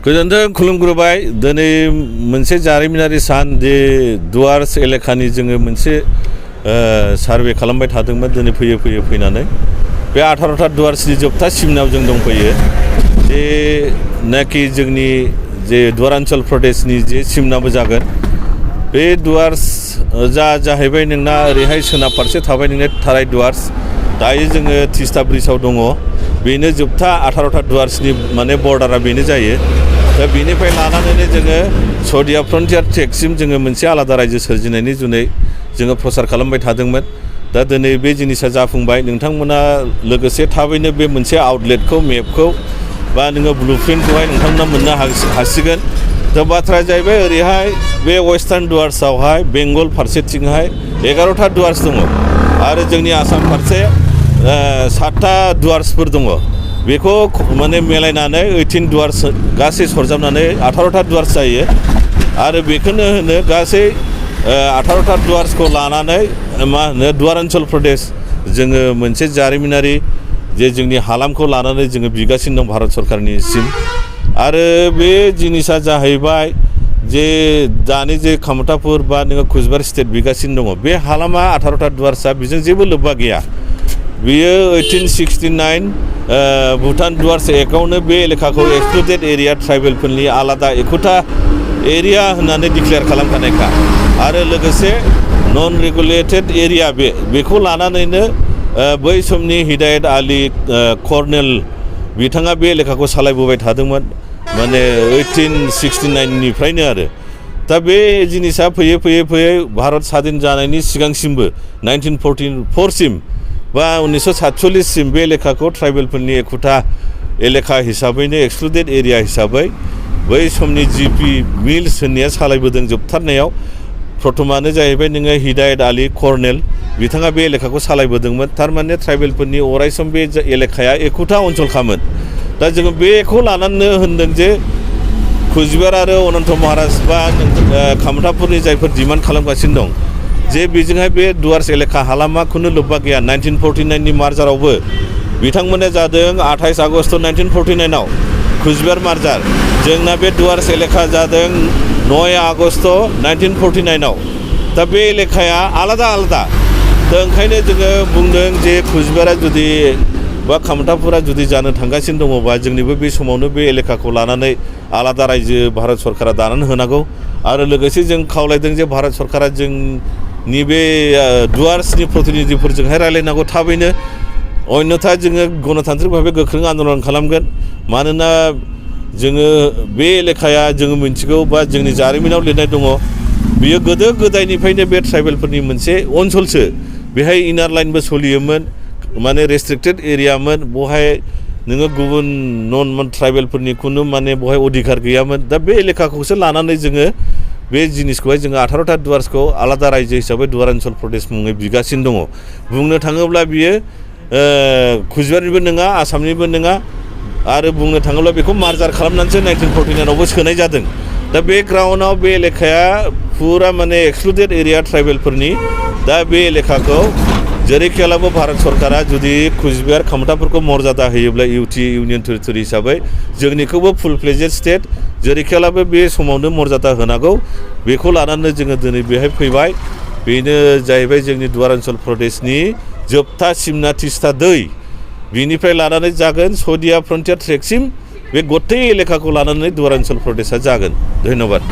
गोजोन्थों खुलुमग्रोबाय दिनै मोनसे जारिमिनारि सान जे दुवार्स एलेखानि जोङो मोनसे सार्भे खालामबाय थादोंमोन दिनै फैयै फैनानै बे 18टा दुवार्सनि जोबथा सिमनायाव जों दंफैयो जे नाखि जोंनि जे दुवारान्चल प्रदेशनि जे सिमनाबो जागोन बे दुवार्स जाहैबाय नोंना ओरैहाय सोनाब फारसे थाबाय नोंना थाराय दुवार्स दायो जोङो तिस्ता ब्रिजआव दङ बेनो जोबथा 18टा दुवार्सनि माने बर्डारा बेनो जायो दा बेनिफ्राय लानानैनो जोङो सदिया फ्रन्टियार ट्रेकसिम जोङो मोनसे आलादा रायजो सोरजिनायनि जुनै जोङो प्रसार खालामबाय थादोंमोन दा दिनै बे जिनिसा जाफुंबाय नोंथांमोना लोगोसे थाबैनो बे मोनसे आउटलेटखौ मेपखौ बा नोङो ब्लुप्रिन्टखौहाय नोंथांमोना मोननो हासिगोन दा बाथ्राया जाहैबाय ओरैहाय बे वेस्टार्न दुवार्सआवहाय बेंगल फारसेथिंहाय 11टा दुवार्स दङ आरो जोंनि आसाम फारसे 7टा दुवार्सफोर दङ बेखौ माने मिलायनानै 18 दुवार्स गासै सरजाबनानै 18टा दुवार्स जायो आरो बेखौनो होनो गासै 18टा दुवार्सखौ लानानै मा होनो दुवारान्चल प्रदेश जोङो मोनसे जारिमिनारि जे जोंनि हालामखौ लानानै जोङो बिगासिनो दं भारत सरकारनिसिम आरो बे जिनिसा जाहैबाय जे दानि जे कामतापुर बा नोङो कुचबिहार स्टेट बिगासिनो दङ बे हालामा 18टा दुवार्सआ बेजों जेबो लोब्बा गैया बेयो 1869 भुटान दुवार्स एक्टआवनो बे एलेखाखौ एक्सक्लुडेड एरिया ट्राइबेलफोरनि आलादा एखुथा एरिया होननानै डिक्लेयार खालामखानायखा आरो लोगोसे नन रेगुलेटेड एरिया बेखौ लानानैनो बै समनि हिदायत आली कर्नेल बिथाङा बे एलेखाखौ सालायबोबाय थादोंमोन माने 1869निफ्रायनो आरो दा बे जिनिसा फैयै भारत स्वाधीन जानायनि सिगांसिमबो 1944सिम बा 1947 सिम बे एलेखाखौ ट्राइबेलफोरनि एखुथा एलेखा हिसाबैनो एक्सक्लुडेड एरिया हिसाबै बै समनि जिपि मिल्स होननाया सालायबोदों जोबथारनायाव प्रथमानो जाहैबाय नोङो हिदायत आली कर्नेल बिथाङा बे एलेखाखौ सालायबोदोंमोन थारमाने ट्राइबेलफोरनि अरायसम बे एलेखाया एखुथा ओनसोलखामोन दा जोङो बेखौ लानानै होनदों जे कुचबिहार आरो अनन्त महाराज बा कामतापुरनि जायफोर डिमान्ड खालामगासिनो दं जे बेजोंहाय बे दुवार्स एलेखा हालामा खुनु लोब्बा गैया 1949नि मार्जारावबो बिथांमोना जादों 28 आगस्ट 1949आव कुचबिहार मार्जार जोंना बे दुवार्स एलेखा जादों 9 आगस्ट 1949आव दा बे एलेखाया आलादा दा ओंखायनो जोङो बुंदों जे कुचबिहारा जुदि बा कामतापुरा जुदि जानो थांगासिनो दङबा जोंनिबो बे समावनो बे एलेखाखौ लानानै आलादा रायजो भारत सरकारा दानानै होनांगौ आरो लोगोसे जों खावलायदों जे भारत सरकारा जोंनि बे दुवार्सनि प्रतिनिधिफोरजोंहाय रायलायनांगौ थाबैनो अन्यथा जोङो गणतान्त्रिक भाबै गोख्रों आन्दलन खालामगोन मानोना जोङो बे एलेखाया जोङो मिन्थिगौ बा जोंनि जारिमिनाव लिरनाय दङ बियो गोदो गोदायनिफ्रायनो बे ट्राइबेलफोरनि मोनसे ओनसोलसो बेहाय इनार लाइनबो सोलियोमोन माने रेस्ट्रिक्टेड एरियामोन बहाय नोङो गुबुन नन ट्राइबेलफोरनि खुनु माने बहाय अधिकार गैयामोन दा बे एलेखाखौसो लानानै जोङो बे जिनिसखौहाय जोङो 18टा दुवार्सखौ आलादा रायजो हिसाबै दुवारान्चल प्रदेश मुङै बिगासिनो दङ बुंनो थाङोब्ला बियो कुचबिहारनिबो नङा आसामनिबो नङा आरो बुंनो थाङोब्ला बेखौ मार्जार खालामनानैसो 1949आवबो सोनाय जादों दा बे ग्राउन्डआव बे एलेखाया फुरा माने एक्सक्लुडेड एरिया ट्राइबेलफोरनि दा बे एलेखाखौ जेरैखियालाबो भारत सरकारा जुदि कुचबिहार कामतापुरखौ मर्यादा होयोब्ला इउनियन टेरिटरि हिसाबै जोंनिखौबो फुल फ्लेजेड स्टेट जेरैखियालाबो बे समावनो मर्यादा होनांगौ बेखौ लानानै जोङो दिनै बेहाय फैबाय बेनो जाहैबाय जोंनि दुवारान्चल प्रदेशनि जोबथा सिमना तिस्ता दै बिनिफ्राय लानानै जागोन सदिया फ्रन्टियार ट्रेकसिम बे गथै एलेखाखौ लानानै दुवारान्चल प्रदेशआ जागोन धन्यबाद।